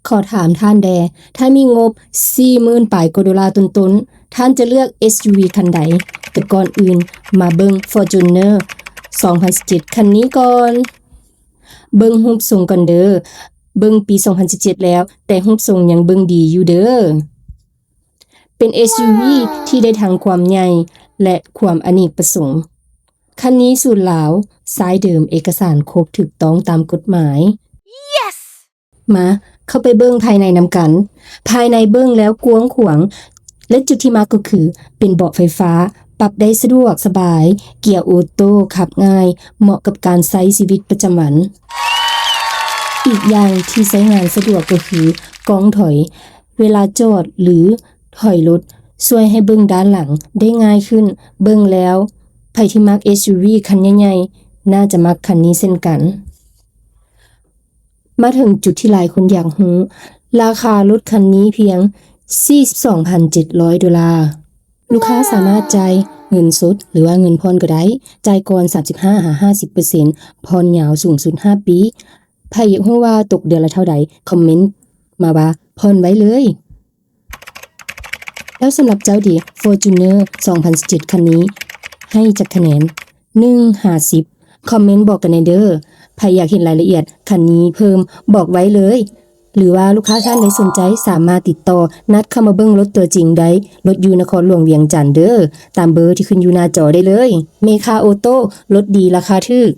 ຂໍຖາມທ່ານແດ່, ຖ້າມີງົບສີ່ໝື່ນປາຍກວ່າໂດລາຕົ້ນໆ, ທ່ານຈະເລືອກ ເອສຢູວີ ຄັນໃດ? ແຕ່ກ່ອນອື່ນ, ມາເບິ່ງ ຟໍຈູນເນີ ສອງພັນສິບເຈັດ ຄັນນີ້ກ່ອນ. ເບິ່ງຮູບຊົງກ່ອນເດີ. ເບິ່ງປີສອງພັນສິບເຈັດແລ້ວ, ແຕ່ຮູບຊົງຍັງເບິ່ງດີຢູ່ເດີ. ເປັນ ເອສຢູວີ ທີ່ໄດ້ທັງຄວາມໃຫຍ່ ແລະ ຄວາມອະເນກປະສົງ. ຄັນນີ້ສູດລາວ, ຊາຍເດີມ, ເອກະສານຄົບ, ຖືກຕ້ອງຕາມກົດໝາຍ. ມາ, ເຂົ້າໄປເບິ່ງພາຍໃນນຳກັນ. ພາຍໃນເບິ່ງແລ້ວກວ້າງຂວາງ ແລະ ຈຸດທີ່ມັກກໍຄື ເປັນເບາະໄຟຟ້າ, ປັບໄດ້ສະດວກສະບາຍ, ເກຍໂອໂຕ້, ຂັບງ່າຍ, ເໝາະກັບການໃຊ້ຊີວິດປະຈຳວັນ. ອີກຢ່າງທີ່ໃຊ້ງານສະດວກກໍຄື ກ້ອງຖອຍ, ເວລາຈອດ ຫຼື ຖອຍລົດ ຊ່ວຍໃຫ້ເບິ່ງດ້ານຫຼັງໄດ້ງ່າຍຂຶ້ນ. ເບິ່ງແລ້ວ, ໃຜທີ່ມັກ ເອສຢູວີ ຄັນໃຫຍ່ໆ ໜ້າຈະມັກຄັນນີ້ເຊັ່ນກັນ. ມາເຖິງຈຸດທີ່ຫຼາຍຄົນຢາກຮູ້, ລາຄາລົດຄັນນີ້ພຽງສີ່ສິບສອງພັນເຈັດຮ້ອຍໂດລາ. ລູກຄ້າສາມາດຈ່າຍເງິນສົດ ຫຼືວ່າເງິນຜ່ອນກໍໄດ້, ຈ່າຍກ່ອນສາມສິບຫ້າຫາຫ້າສິບເປີເຊັນ, ຜ່ອນຍາວສູງສຸດຫ້າປີ. ໃຜຢາກຮູ້ວ່າຕົກເດືອນລະເທົ່າໃດ, ຄອມເມັນມາວ່າຜ່ອນໄວ້ເລີຍ. ແລ້ວສຳລັບເຈົ້າເດ, ຟໍຈູນເນີ ສອງພັນສິບເຈັດ ຄັນນີ້ ໃຫ້ຈັກຄະແນນ ໜຶ່ງຫາສິບ? ຄອມເມັນບອກກັນແດ່ເດີ. ໃຜຢາກເຫັນລາຍລະອຽດຄັນນີ້ເພີ່ມ, ບອກໄວ້ເລີຍ. ຫຼືວ່າລູກຄ້າທ່ານໃດສົນໃຈ ສາມາດຕິດຕໍ່ນັດເຂົ້າມາເບິ່ງລົດຕົວຈິງໄດ້. ລົດຢູ່ນະຄອນຫຼວງວຽງຈັນເດີ. ຕາມເບີທີ່ຂຶ້ນຢູ່ໜ້າຈໍໄດ້ເລີຍ. ເມຄາໂອໂຕ້, ລົດດີ ລາຄາຖືກ.